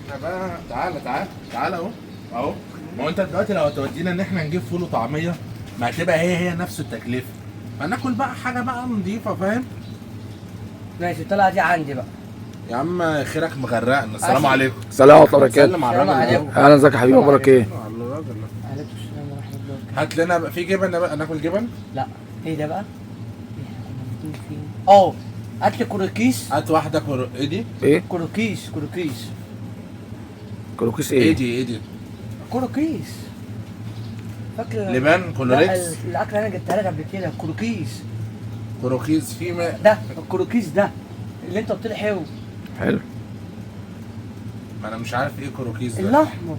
احنا بقى تعالى تعالى تعالى اهو اهو. ما هو انت دلوقتي لو هتودينا ان احنا نجيب فول وطعميه، ما هتبقى هي هي نفس التكلفة، فناكل بقى حاجة بقى نظيفة، فاهم؟ ماشي، الطلعة دي عندي بقى. يا عم خيرك مغرقنا. السلام عليكم. سلام ورحمة الله وبركاته. سلم على السلام الراجل. عليكم. اهلا، ازيك يا حبيبي؟ اخبارك ايه؟ على الراجل. عليكم السلام ورحمة الله وبركاته. هات لنا بقى في جبن بقى، ناكل جبن. لا، ايه ده بقى؟ احنا كنا بنقول فين؟ اه، هات لي كروكيس. هات واحدة ايه دي؟ ايه؟ كروكيس كروكيس. كروكيس ايه ايه؟ دي؟ ايه دي؟ كروكيس، فاكر؟ لبان لا، كلوريكس. الاكلة اللي انا جبتها لك قبل كده، كروكيس. كروكيز في ما ده الكروكيس ده اللي انت قلت لي حلو. حلو. ما انا مش عارف ايه كروكيز ده. اللحمة.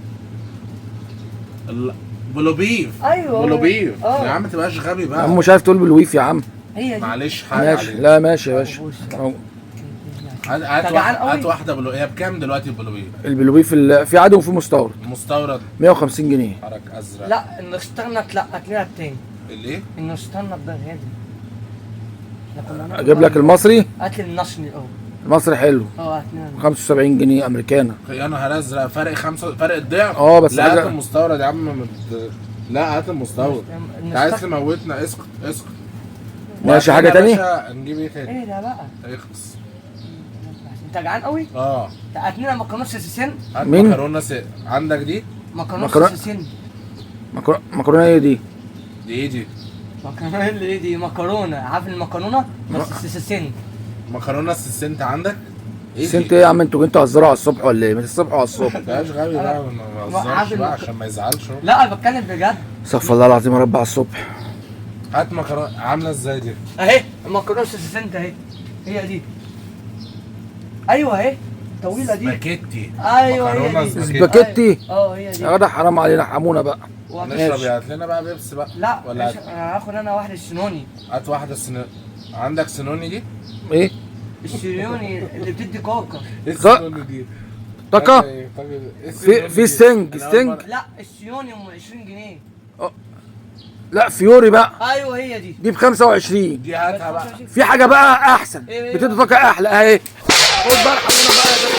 بلوبيف. ايوه. بلوبيف. اه. يا عم ما تبقاش غبي يا بقى. عم مش عارف تقول بالويف يا عم. هي دي. معلش، حاجة ماشي. عليك. لا ماشي يا باشا. بص. أهو. هات هات أنت جعان واحدة، قوي؟ هات واحدة هي بكام دلوقتي البلوبيف؟ البلوبيف في عادي وفي مستورد. مستورد. 150 جنيه. حرك ازرق. لا، النستنط، لا، هات لنا التاني. الايه؟ النستنط ده غالي. احنا كنا هناكل اجيب لك بره. المصري. هات لي النشني الاول. المصري حلو. اه، هات لنا. 75 جنيه امريكانا. يا نهار ازرق، فرق خمسة، فرق الضعف. اه، بس لا هات المستورد يا عم. لا هات المستورد، انت عايز تموتنا. اسكت اسكت. ماشي، حاجة يا تانية؟ باشا، نجيب ايه تاني؟ ايه ده بقى؟ اخلص. انت جعان قوي؟ اه. هات لنا مكرونه سيسين. هات مين؟ مكرونه عندك دي؟ مكرونه سيسين. مكرونه ايه دي؟ دي ايه دي؟ مكرونه اللي ايه دي؟ مكرونه، عارف المكرونه بس سيسين. مكرونه السنت عندك؟ ايه سنت ايه يا عم؟ انتوا جيتوا تهزروا على الصبح ولا ايه؟ من الصبح وعلى الصبح. ما تبقاش غبي بقى، ما تهزرش عارف بقى عشان ما يزعلش هو. لا، انا بتكلم بجد. استغفر الله العظيم يا رب على الصبح. هات مكرونه عامله ازاي دي؟ اهي المكرونه سيسين اهي، هي دي. ايوه اهي، طويلة دي. سباكيتي. ايوه هي مكرونه دي. سباكيتي. اه هي دي. يا جدع حرام علينا، حمونا بقى. نشرب ماشي. يا هات لنا بقى بيبسي بقى. لا ولا مش- انا هاخد انا واحدة السنوني. هات واحدة عندك سنوني دي؟ ايه؟ السنوني اللي بتدي كوكا. ايه السنوني دي؟ طاقة؟ إيه في السنوني دي؟ ستينج أنا أول ستينج. لا، السيوني ام 20 جنيه. لا فيوري بقى. ايوه هي دي. دي ب 25. دي هاتها بقى. في حاجة بقى احسن إيه؟ بتدي طاقة احلى اهي. خد بقى الحمونا بقى.